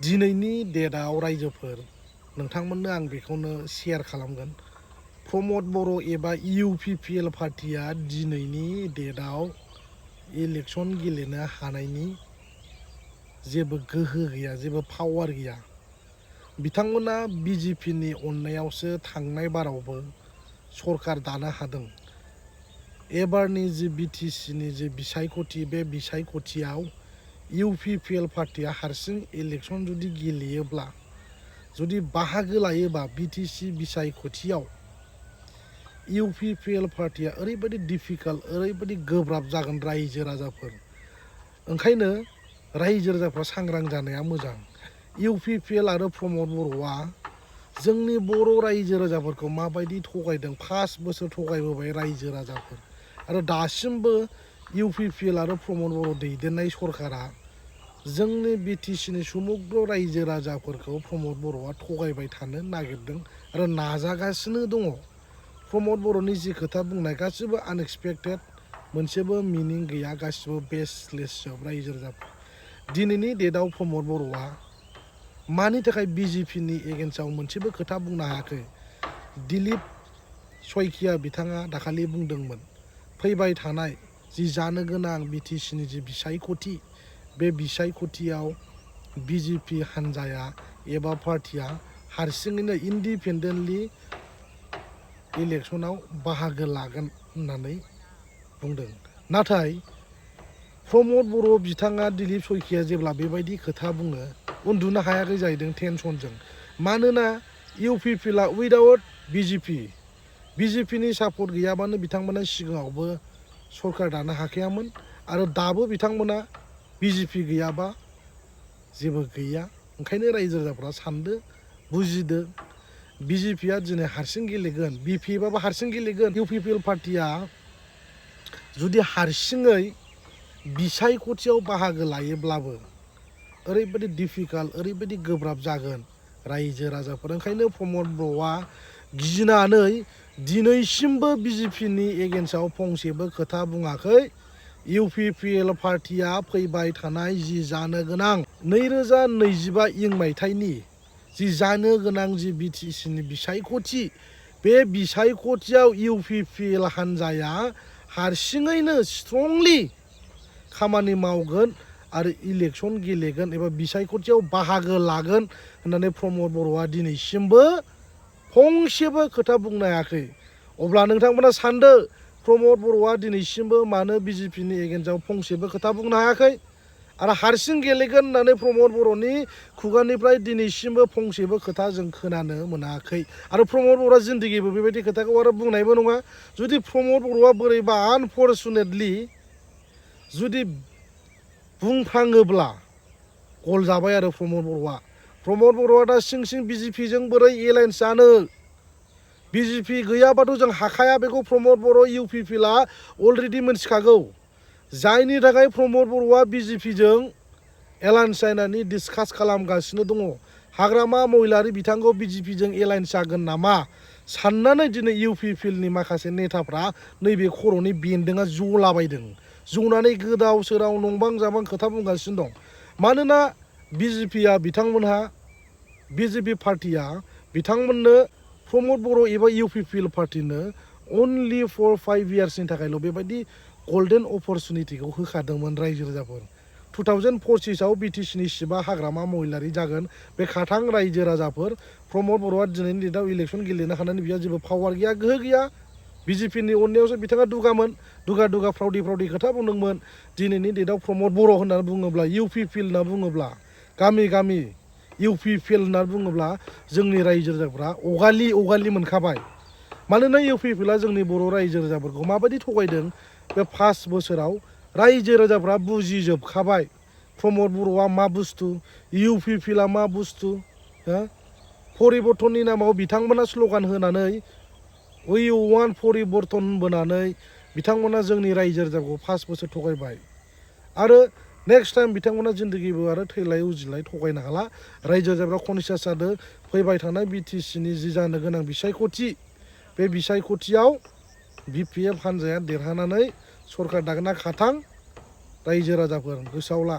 दिनैनि डेटआव रायजोफोर नोंथांमोननो आं बेखौनो शेयार खालामगोन। प्रमद बर' एबा इउपिपिएल पार्टिया दिनैनि डेटआव इलेक्सन गेलेनो हानायनि जेबो गोहो गैया, जेबो पावार गैया। बिथांमोना बिजेपिनि अननायावसो थांनाय बारावबो सरकार दानो हादों। एबारनि जि बिटिसिनि जि बिसायख'थि, बे बिसायख'थियाव इउपिपिएल पार्टिया हारसिं इलेक्सन जुदि गेलेयोब्ला, जुदि बाहागो लायोबा बिटिसि बिसायख'थियाव इउपिपिएल पार्टिया ओरैबायदि डिफिकाल्ट, ओरैबायदि गोब्राब जागोन रायजो राजाफोर। ओंखायनो रायजो राजाफ्रा सांग्रां जानाया मोजां। इउपिपिएल आरो प्रमद बर'आ जोंनि बर' रायजो राजाफोरखौ माबायदि थगायदों, 5 बोसोर थगायबोबाय रायजो राजाफोर। आरो दासिमबो इउपिपिएल आरो प्रमद बर' दैदेननाय सरकारा जोंनि बिटिसिनि समग्र रायजो राजाफोरखौ प्रमद बर'आ थगायबाय थानो नागिरदों आरो नाजागासिनो दङ। प्रमद बर'नि जि खोथा बुंनाय गासिबो आनएक्सपेक्टेड, मोनसेबो मिनिं गैया, गासिबो बेसलेस जोब रायजो राजाफोर। दिनैनि डेटआव प्रमद बर'आ मानि थाखाय बिजेपिनि एगेन्स्टआव मोनसेबो खोथा बुंनो हायाखै? दिलीप सयखिया बिथाङा दाखालि बुंदोंमोन, फैबाय थानाय जि जानो गोनां बिटिसिनि जि बिसायख'थि, बे बिसायख'थियाव बिजेपि हान्जाया एबा पार्टिया हारसिङैनो इन्डिपेन्डेन्टलि इलेक्सनाव बाहागो लागोन होननानै बुंदों। नाथाय प्रमद बर' बिथाङा, दिलीप सयखिया जेब्ला बेबायदि खोथा बुङो, उन्दुनो हायाखै जाहैदों टेनसनजों। मानोना इउपिपिएलआ उइदाउट बिजेपिनि सापर्ट गैयाबानो बिथांमोना सिगाङावबो सरकार दानो हाखायामोन आरो दाबो बिथांमोना बिजेपि गैयाबा जेबो गैया। ओंखायनो रायजो राजाफ्रा सानदो, बुजिदो, बिजेपिया दिनै हारसिं गेलेगोन, बिपिएफआबो हारसिं गेलेगोन। इउपिपिएल पार्टिया जुदि हारसिङै बिसायख'थियाव बाहागो लायोब्लाबो ओरैबायदि डिफिकाल्ट, ओरैबायदि गोब्राब जागोन रायजो राजाफोर। ओंखायनो प्रमद बर'आ गिनानै दिनैसिमबो बिजेपिनि एगेन्स्टआव फंसेबो खोथा बुङाखै। इउपिपिएल पार्टिया फैबाय थानाय जि जानो गोनां 2025 मायथाइनि जि जानो गोनां जि बिटिसिनि बिसायख'थि, बे बिसायख'थियाव इउपिपिएल हान्जाया हारसिङैनो स्ट्रंलि खामानि मावगोन आरो इलेक्सन गेलेगोन एबा बिसायख'थियाव बाहागो लागोन होननानै प्रमद बर'आ दिनैसिमबो फंसेबो खोथा बुंनो हायाखै। अब्ला नोंथांमोना सानदो, प्रमद बर'आ दिनैसिमबो मानो बिजेपिनि एगेन्स्टआव फंसेबो खोथा बुंनो हायाखै आरो हारसिं गेलेगोन होननानै प्रमद बर'नि खुगानिफ्राय दिनैसिमबो फंसेबो खोथा जों खोनानो मोनाखै। आरो प्रमद बर'आ जिन्दगिबो बेबायदि खोथाखौ आरो बुंनायबो नङा। जुदि प्रमद बर'आ बोरैबा आनफर्चुनेटलि जुदि बुंफ्लाङोब्ला गल जाबाय आरो प्रमद बर'आ दा सिं सिं बिजेपिजों बोरै एलायन्स जानो? बिजेपि गैयाबाथ' जों हाखाया, बेखौ प्रमद बर' इउपिपिएलआ अलरेडि मोनथिखागौ। जायनि थाखाय प्रमद बर'आ बिजेपिजों एलायन्स जानानै डिसकास खालामगासिनो दङ। हाग्रामा महिलारि बिथांखौ बिजेपिजों एलायन्स जागोन नामा साननानै दिनै इउपिपिएलनि माखासे नेताफ्रा नैबे खर'नि बेन्दोंआ जलाबायदों। जनानै गोदाव सोराव नंबां जाबां खोथा बुंगासिनो दं। मानोना बिजेपि पार्टिया बिथांमोननो प्रमद बर' एबा इउपिपिएल पार्टिनो अनलि फर 5 इयार्सनि थाखायल' बेबायदि गल्डेन अपरचुनिटिखौ होखादोंमोन रायजो राजाफोर। 2025आव बिटिसिनि सिबा हाग्रामा महिलारि जागोन। बे खाथां रायजो राजाफोर, प्रमद बर'आ दिनैनि डेटआव इलेक्सन गेलेनो हानायनि बिहा जेबो पावार गैया, गोहो गैया। बिजेपिनि अननायावसो बिथाङा दुगा फ्रावदि खोथा बुंदोंमोन। दिनैनि डेटआव प्रमद बर' होननानै बुङोब्ला, इउपिपिएल होनना बुङोब्ला, गामि इउपिपिएल होनना बुङोब्ला जोंनि रायजो राजाफ्रा अगालि मोनखाबाय। मानोना इउपिपिएलआ जोंनि बर' रायजो राजाफोरखौ माबायदि थगायदों, बे 5 बोसोराव रायजो राजाफ्रा बुजिजोबखाबाय। प्रमद बर'आ मा बुस्थु, इउपिपिएलआ मा बुस्थु। परिबर्तननि नामाव बिथांमोना स्ल'गान होनानै उइ वान्ट परिबर्तन बोनानै बिथांमोना जोंनि रायजो राजाखौ 5 बोसोर थगायबाय। आरो नेक्स्ट टाइम बिथांमोना जिन्दगिबो आरो थैलाय उजिलाय थगायनो हाला। रायजो राजाफ्रा कनसियास जादों। फैबाय थानाय बिटिसिनि जि जानो गोनां बिसायख'थि, बे बिसायख'थियाव बिपिएफ हान्जाया देरहानानै सरकार दागोना खाथां रायजो राजाफोर गोसोआव ला।